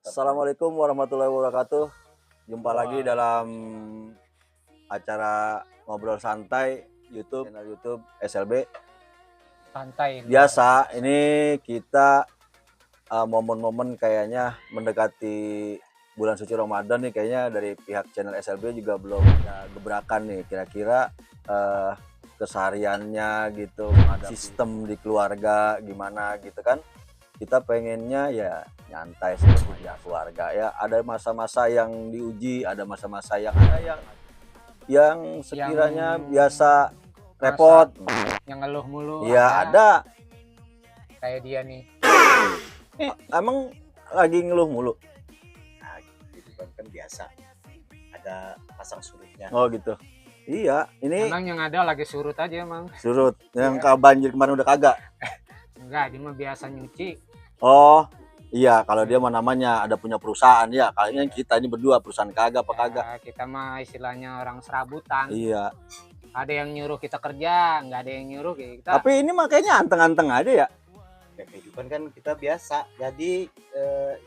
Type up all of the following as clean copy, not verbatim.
Assalamualaikum warahmatullahi wabarakatuh. Jumpa lagi dalam acara ngobrol santai channel YouTube SLB. Santai. Biasa ini kita momen-momen kayaknya mendekati bulan suci Ramadan nih, kayaknya dari pihak channel SLB juga belum punya gebrakan nih kira-kira kesehariannya gitu, ada sistem di keluarga gimana gitu kan. Kita pengennya ya nyantai seperti keluarga ya, ada masa-masa yang diuji, ada masa-masa yang yang sekiranya biasa repot, yang ngeluh mulu. ya ada. Kayak dia nih. Emang lagi ngeluh mulu? Nah, itu kan biasa ada pasang surutnya. Oh gitu. Iya, ini Emang yang ada lagi surut aja emang. surut. Yang banjir kemarin udah kagak? Enggak, dia mah biasa nyuci. Oh iya, kalau dia mah namanya ada punya perusahaan ya. Kayaknya kita ini berdua perusahaan kagak apa kagak. Ya, kita mah istilahnya orang serabutan. Iya. Ada yang nyuruh kita kerja, nggak ada yang nyuruh kita. Tapi ini makanya anteng-anteng aja ya. Ya, kehidupan kan kita biasa, jadi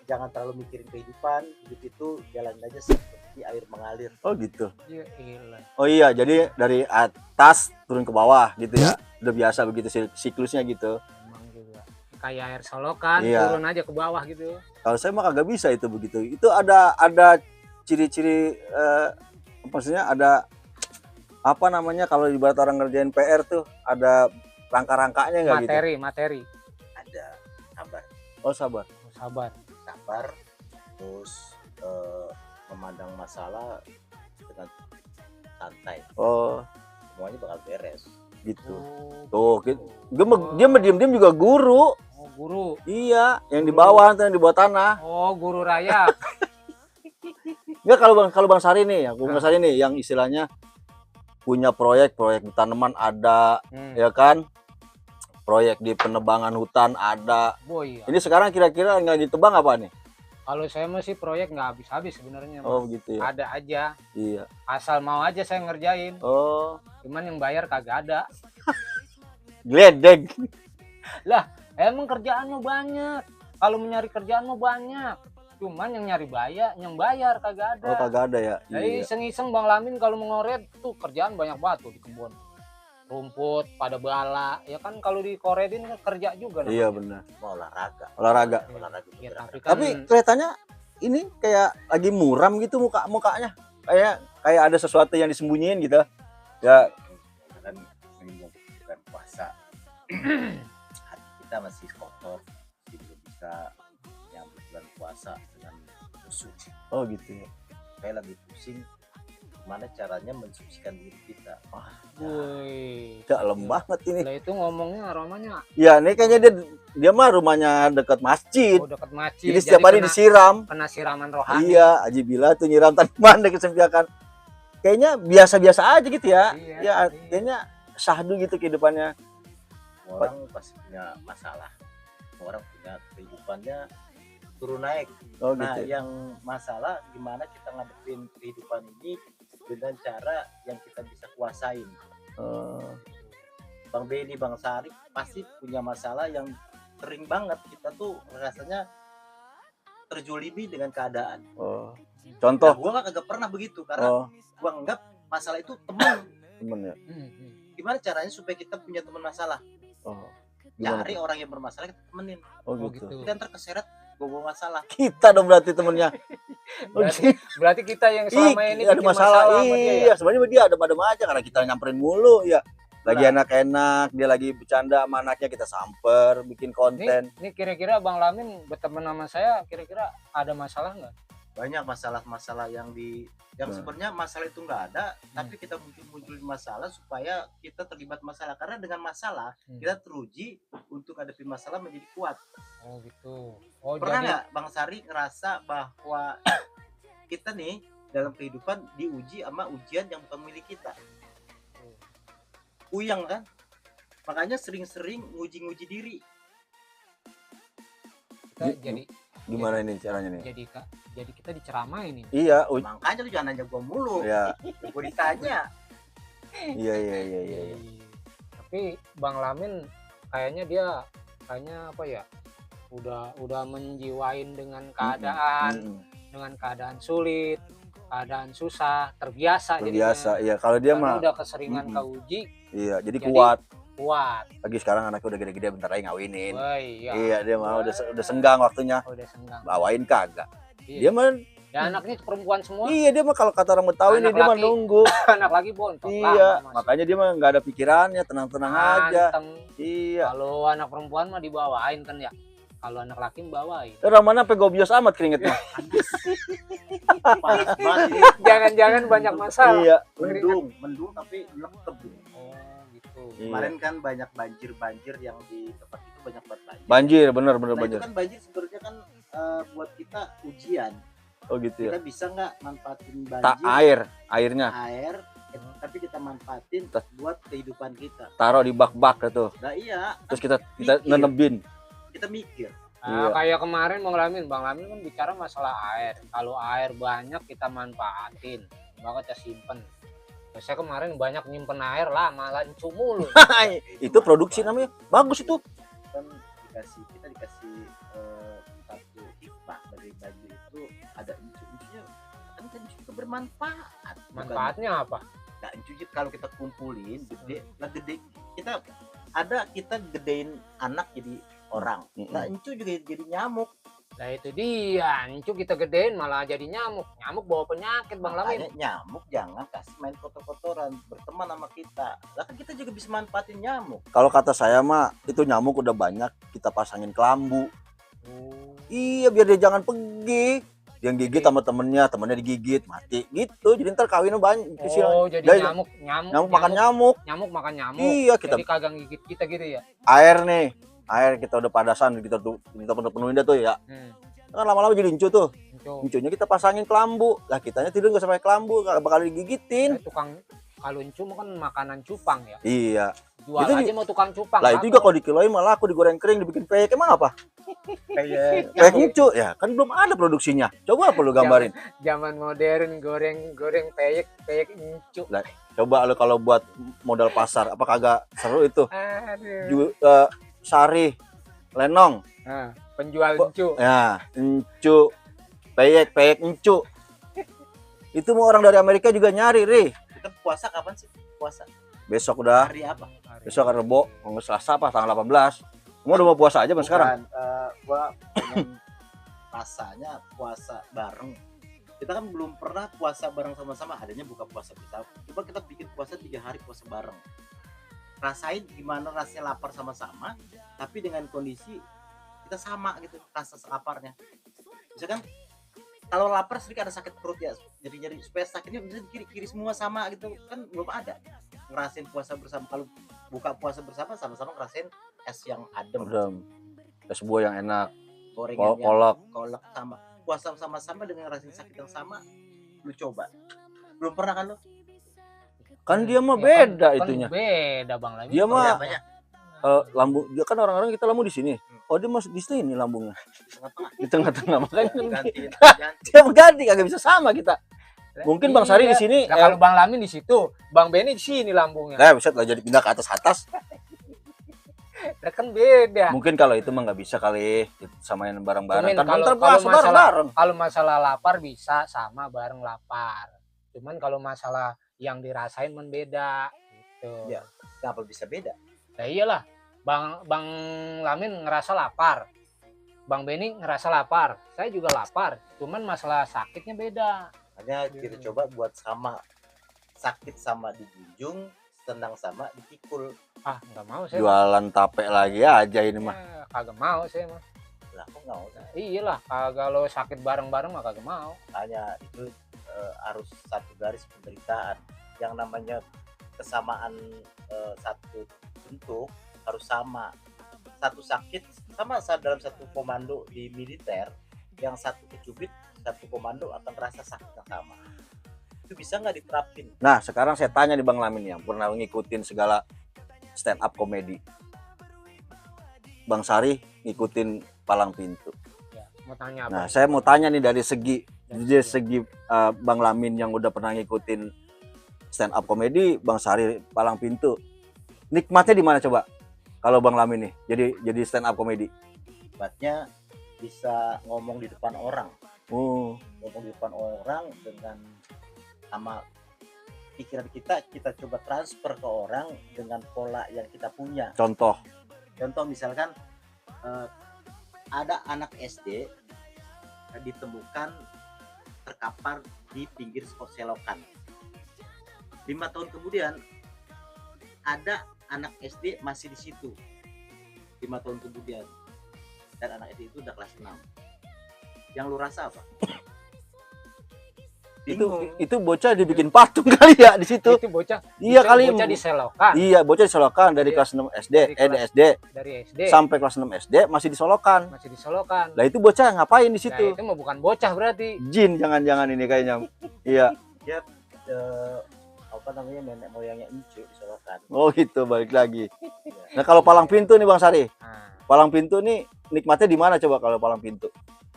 jangan terlalu mikirin kehidupan. Hidup itu jalan aja seperti air mengalir. Oh gitu. Ya, iyalah. Oh iya, jadi dari atas turun ke bawah gitu ya. Udah biasa begitu siklusnya gitu. Emang juga kayak air solokan, Iya. turun aja ke bawah gitu. Kalau saya mah kagak bisa itu begitu. Itu ada ciri-ciri maksudnya ada apa namanya kalau ibarat orang ngerjain PR tuh ada rangka-rangkanya nggak gitu? Materi. Ada sabar, Oh sabar. Sabar. terus memandang masalah dengan santai. Oh Semuanya bakal beres. gitu. Oh, Tuh, dia diam-diam juga guru. Oh, guru. Iya, yang di bawah atau yang di bawah tanah. Oh, guru raya. Enggak, kalau Bang Sari nih, Bang Sari nih yang istilahnya punya proyek di tanaman ada, ya kan? Proyek di penebangan hutan ada. Oh, iya. Ini sekarang kira-kira nggak ditebang apa nih? Kalau saya masih proyek nggak habis-habis sebenarnya. Oh gitu ya. Ada aja. Iya. Asal mau aja saya ngerjain. Oh, Cuman yang bayar kagak ada. gledek. Lah, emang kerjaan mau banyak. Kalau mencari kerjaan mau banyak. Cuman yang bayar kagak ada. Oh kagak ada ya. Jadi Iya. iseng-iseng Bang Lamin kalau mengoret tuh kerjaan banyak banget tuh di kebun. Rumput pada bala. Ya kan kalau dikoredin kan kerja juga. Iya benar. Mau olahraga. Olahraga. Ya, bergerak. tapi kan Tapi kelihatannya ini kayak lagi muram gitu mukanya. Kayak ada sesuatu yang disembunyiin gitu. Ya, Kan ini bukan puasa. Hati kita masih kotor, jadi belum bisa menyambut bulan puasa dengan khusyuk. oh gitu ya. Kayak lagi pusing, gimana caranya mensucikan diri kita. woi. Dalam banget ini. Lah itu ngomongnya aromanya Ya, ini kayaknya dia mah rumahnya dekat masjid. dekat masjid. Jadi setiap hari disiram. kena siraman rohani. Iya, Haji Bila tuh nyiram tanaman dekat sempiakan. Kayaknya biasa-biasa aja gitu ya. Iya, Ya, kayaknya syahdu gitu kehidupannya. Orang pasti punya masalah, orang punya kehidupannya turun naik. Oh Nah, gitu. yang masalah gimana kita ngadepin kehidupan ini dengan cara yang kita bisa kuasain. Oh, Bang Benny, Bang Sari pasti punya masalah yang sering banget kita tuh rasanya terjolimi dengan keadaan. oh. Nah, Contoh. gua kagak pernah begitu karena Oh, gua anggap masalah itu teman. temen ya. Gimana caranya supaya kita punya teman masalah? Oh. Gimana? Cari orang yang bermasalah, kita temenin. Oh Oh, gitu. gitu. Kita ntar keseret bawa masalah. Kita dong berarti temennya. Oh, Berarti kita yang selama ini ada bikin masalah. sama dia ya? Iya, sebenarnya dia adem-adem aja karena kita nyamperin mulu ya. Lagi Nah. enak-enak, dia lagi bercanda sama anaknya, kita samper, bikin konten. Ini kira-kira Bang Lamin berteman sama saya kira-kira ada masalah nggak? Banyak masalah-masalah yang sebenarnya masalah itu nggak ada, tapi kita munculin masalah supaya kita terlibat masalah, karena dengan masalah kita teruji untuk hadapin masalah menjadi kuat. Oh gitu. Oh Pernah jadi nggak Bang Sari ngerasa bahwa kita nih dalam kehidupan diuji sama ujian yang bukan milik kita? Puyeng kan? Makanya sering-sering nguji-nguji diri. kita jadi Gimana ini caranya nih? jadi kita diceramain ini. Iya, Makanya lu jangan nanya gua mulu. ya. Gua ditanya. Iya. Tapi Bang Lamin kayaknya dia apa ya, udah menjiwain dengan Mm-mm. dengan keadaan sulit, keadaan susah, terbiasa Terbiasa, jadinya. iya. Kalau dia Karena mah, udah keseringan Mm-mm. keuji, iya, jadi jadi kuat. kuat. Lagi sekarang anaknya udah gede-gede, bentar lagi ngawinin. Woi, ya. Iya, dia mah udah senggang waktunya. Udah senggang. Bawain kagak. Iya. Dia mah, Ya anaknya perempuan semua, iya, dia mah kalau kata orang Betawi nih, Anak dia mah laki. nunggu. anak lagi bontot. Iya, Lama masih. makanya dia mah nggak ada pikirannya, tenang-tenang aja. Anteng. Iya. Kalau anak perempuan mah dibawain kan ya. Kalau anak laki bawain. Orang mana sampai gobios amat keringetnya. Panas banget ini. Jangan-jangan banyak masalah. Iya. Mendung tapi lekep. Oh, gitu. Iya. Kemarin kan banyak banjir yang di tempat itu banyak banget banjir. Banjir, bener Nah, banjir. itu kan banjir sebenarnya kan buat kita ujian. Oh gitu ya. Kita bisa nggak manfaatin Tak banjir, airnya air, tapi kita manfaatin buat kehidupan kita. taruh di bak-bak gitu. Nah iya, Terus kita Mikir. nenebin. kita mikir. Iya. Kayak kemarin Bang Lamin kan bicara masalah air. Kalau air banyak kita manfaatin, maka kita simpen. Saya kemarin banyak nyimpen air lah, malah encu mulu. Itu produksi namanya. Bagus itu. Kan kita dikasih satu hikmah dari banjir itu ada incunya, kan incu juga bermanfaat. Manfaatnya apa? Nah, incu kalau kita kumpulin gede kita gedein anak jadi orang. Nah, incu juga jadi nyamuk. Nah itu dia, encu kita gedein malah jadi nyamuk. Nyamuk bawa penyakit Bang Makanya Lamin. nyamuk jangan kasih main kotor-kotoran, berteman sama kita. Lah kan kita juga bisa manfaatin nyamuk. Kalau kata saya mah itu nyamuk udah banyak, kita pasangin kelambu. Iya, biar dia jangan pergi. Dia gigit sama temennya digigit, mati gitu. Jadi ntar kawinnya banyak. Oh, jadi Nyamuk makan nyamuk. Nyamuk makan nyamuk. Iya, kita Jadi kagak gigit kita gitu ya. air nih. Air kita udah padasan, kita penuhin dah tuh ya. Kan lama-lama jadi incu tuh. Encu. Incunya kita pasangin kelambu. Lah kitanya tidur nggak sampai kelambu, nggak bakal digigitin. Tukang kalau encu mah kan makanan cupang ya. Iya. Jual Itu aja mau tukang cupang. Lah itu juga kalau dikiloin malah aku digoreng kering, dibikin peyek. Emang apa? Peyek incu ya kan belum ada produksinya. Coba apa lu gambarin? Zaman modern goreng peyek encu. Coba lu kalau buat modal pasar apa kagak seru itu? Aduh. Sari, lenong. Nah, penjual encu. Ya, encu. Peyek encu. Itu mau orang dari Amerika juga nyari, Ri. Kita puasa kapan sih? Puasa Besok udah. hari apa? Besok kan Rebo, kalau Selasa apa tanggal 18. Kamu udah mau puasa aja Mas sekarang? Gua pengen rasanya puasa bareng. Kita kan belum pernah puasa bareng sama-sama, adanya buka puasa bersama. Coba kita bikin puasa 3 hari puasa bareng. Rasain gimana rasanya lapar sama-sama, tapi dengan kondisi kita sama gitu rasa laparnya. Misalkan kalau lapar sedikit ada sakit perut ya, jadi supaya sakitnya bisa kiri semua sama gitu kan belum ada. Ngerasain puasa bersama, kalau buka puasa bersama sama-sama ngerasain es yang adem, Es buah yang enak, gorengan kolak sama. Puasa sama-sama dengan ngerasain sakit yang sama, lu coba. Belum pernah kan lu? kan dia mah beda itunya. Beda Bang Lamin. Dia mah Apanya? lambung dia kan orang-orang kita lambung di sini. Oh dia masuk di sini lambungnya. Di tengah-tengah makanya Ganti. dia mengganti kagak bisa sama kita. Mungkin Bang Sari di sini. Nah, kalau Bang Lamin di situ, Bang Beni di sini lambungnya. Bisa lah jadi pindah ke atas. Kan beda. Mungkin kalau itu mah nggak bisa kali samain bareng-bareng. Cuman Ntar kalau bareng-bareng. Kalau masalah lapar bisa sama bareng lapar. Cuman kalau masalah yang dirasain men beda gitu. Ya, kenapa bisa beda? Nah iyalah, Bang Lamin ngerasa lapar. Bang Beni ngerasa lapar. Saya juga lapar. Cuman masalah sakitnya beda. Hanya kita coba buat sama. Sakit sama dijunjung, senang sama dipikul. Ah, enggak mau saya. Jualan tape lagi aja ini mah. Kagak mau saya mah. Lah kok nggak mau? Iyalah, kalau sakit bareng-bareng mah kagak mau. Hanya itu harus satu garis penderitaan. Yang namanya kesamaan satu bentuk harus sama. Satu sakit sama dalam satu komando di militer, yang satu kecubit satu komando akan rasa sakit yang sama. Itu bisa nggak diterapin? Nah sekarang saya tanya di Bang Lamin yang pernah ngikutin segala stand up komedi. Bang Sari ngikutin Palang Pintu. Ya, mau tanya apa? Nah saya mau tanya nih dari segi Bang Lamin yang udah pernah ngikutin stand up komedi, Bang Sari Palang Pintu. Nikmatnya di mana coba? Kalau Bang Lamin nih jadi stand up komedi. Sifatnya bisa ngomong di depan orang, Oh, ngomong di depan orang dengan sama pikiran kita coba transfer ke orang dengan pola yang kita punya. contoh. Contoh misalkan ada anak SD ditemukan terkapar di pinggir selokan. 5 tahun kemudian ada anak SD masih di situ. 5 tahun kemudian, dan anak SD itu udah kelas 6. Yang lu rasa apa? Itu bocah dibikin patung kali ya di situ. Itu bocah. Iya kali. Bocah diselokan Iya, bocah disolokan dari Iya. kelas 6 SD, Dari kelas- SD dari SD sampai kelas 6 SD masih disolokan. masih disolokan. Lah itu bocah ngapain di Nah, situ? itu mah bukan bocah berarti. Jin jangan-jangan ini kayaknya. Iya. Apa namanya, nenek moyangnya Incu disolokan. Oh gitu, balik lagi. Nah, kalau palang pintu nih Bang Sari. Nah, Palang pintu nih nikmatnya di mana coba kalau palang pintu?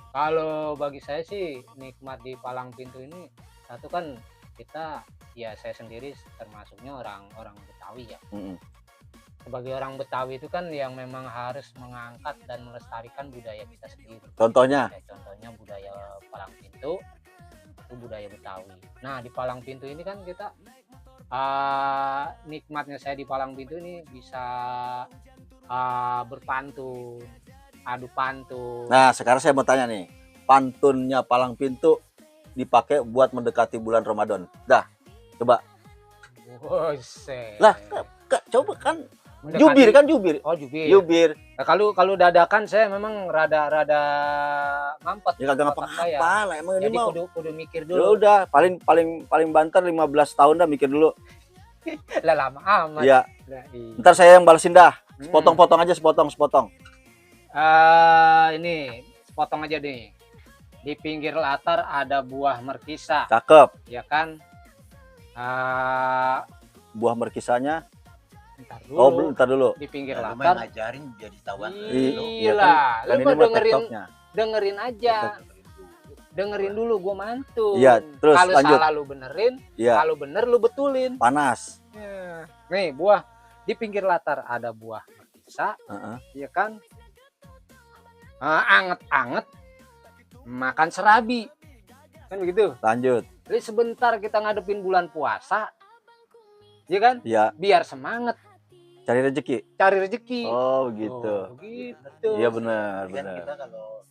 kalau bagi saya sih nikmat di palang pintu ini, satu kan kita, ya saya sendiri termasuknya orang Betawi ya. Mm-mm. Sebagai orang Betawi itu kan yang memang harus mengangkat dan melestarikan budaya kita sendiri. Contohnya? Ya, contohnya budaya palang pintu itu budaya Betawi. Nah, di palang pintu ini kan kita nikmatnya saya di palang pintu ini bisa berpantun, adu pantun. Nah, sekarang saya mau tanya nih. Pantunnya palang pintu dipakai buat mendekati bulan Ramadan. Dah, coba. Buset. Lah, coba kan Mendekati- jubir kan jubir. Oh, jubir. Jubir. Nah, kalau dadakan saya memang rada mampet. Ya kagak otak saya. ngapa-ngapa lah emang ini Jadi mau. kudu mikir Ya dulu. udah, paling banter 15 tahun dah mikir dulu. Lah lama amat. Iya, Nah, iya. ntar saya yang balesin dah. Hmm. Potong-potong aja, sepotong. Ini potong aja nih. Di pinggir latar ada buah merkisa, Cakep. ya kan? Buah merkisanya. Ntar Oh, dulu. ntar dulu. Di pinggir Ya, lu main latar. ngajarin jadi tawan. Iya Iya, Kan lu ini mah mah dengerin TikToknya. dengerin aja. Dengerin dulu gua mantun. Iya, terus kalau lanjut. salah lu benerin, Iya, kalau bener lu betulin. panas. Ya. Nih, buah di pinggir latar ada buah merkisa, Heeh. ya kan? Anget-anget makan serabi. Kan begitu. Lanjut. Jadi sebentar kita ngadepin bulan puasa, ya kan? Iya, Biar semangat cari rezeki. cari rezeki. Oh, gitu. Oh, gitu. Iya benar, Kan benar. kita kalau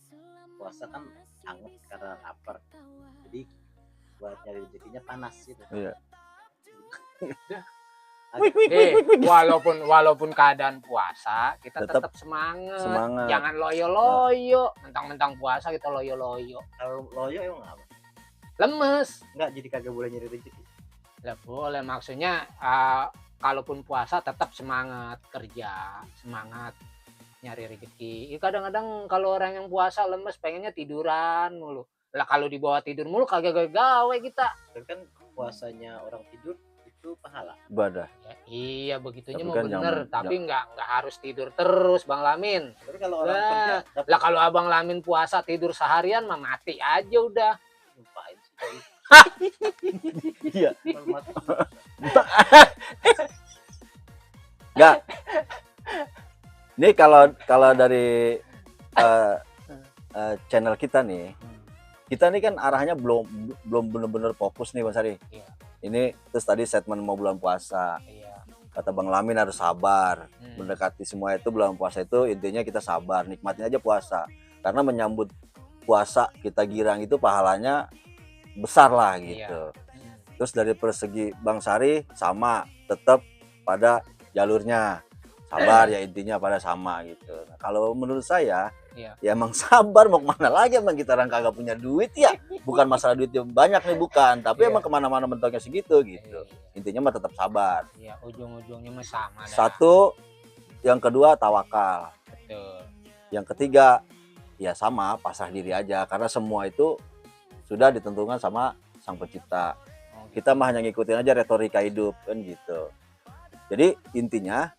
puasa kan anget karena lapar. Jadi buat nyari rezekinya panas gitu. Iya. Walaupun keadaan puasa, kita Tetap tetap semangat. semangat. Jangan loyo-loyo. Mentang-mentang puasa kita loyo-loyo. Kalau loyo emang apa? Lemes. Enggak, jadi kagak boleh nyari rezeki. Lah boleh, maksudnya kalaupun puasa tetap semangat kerja, semangat nyari rezeki. Ya, kadang-kadang kalau orang yang puasa lemes pengennya tiduran mulu. Lah kalau dibawa tidur mulu kagak gawe kita. Kan puasanya orang tidur itu pahala. Ibadah. Ya, iya begitunya Tapi mah kan bener, jangan- tapi nggak harus tidur terus Bang Lamin. Tapi kalau orang Lah, kerja dapat Lah kalau Abang Lamin puasa tidur seharian mah mati aja udah. lupain sih. Iya. Kalau mati, Enggak. Ini kalau dari channel kita nih, kita nih kan arahnya belum bener-bener fokus nih Bang Sari. Iya. Ini terus tadi statement mau bulan puasa. Iya. Kata Bang Lamin harus sabar. Hmm. Mendekati semua itu bulan puasa itu intinya kita sabar, nikmatin aja puasa. Karena menyambut puasa kita girang itu pahalanya besar lah gitu. Hmm. Terus dari persegi Bang Sari sama, tetap pada jalurnya. Sabar ya intinya pada sama gitu. Nah, kalau menurut saya Iya. ya emang sabar, mau kemana lagi, emang kita orang kagak punya duit ya. Bukan masalah duit yang banyak nih, bukan. Tapi Iya. emang kemana-mana mentoknya segitu gitu. Intinya mah tetap sabar. Iya, ujung-ujungnya mah sama dah. Satu, yang kedua tawakal. Betul. Yang ketiga ya sama, pasrah diri aja. Karena semua itu sudah ditentukan sama Sang Pencipta. Oh, Kita mah hanya ngikutin aja retorika hidup kan gitu. Jadi intinya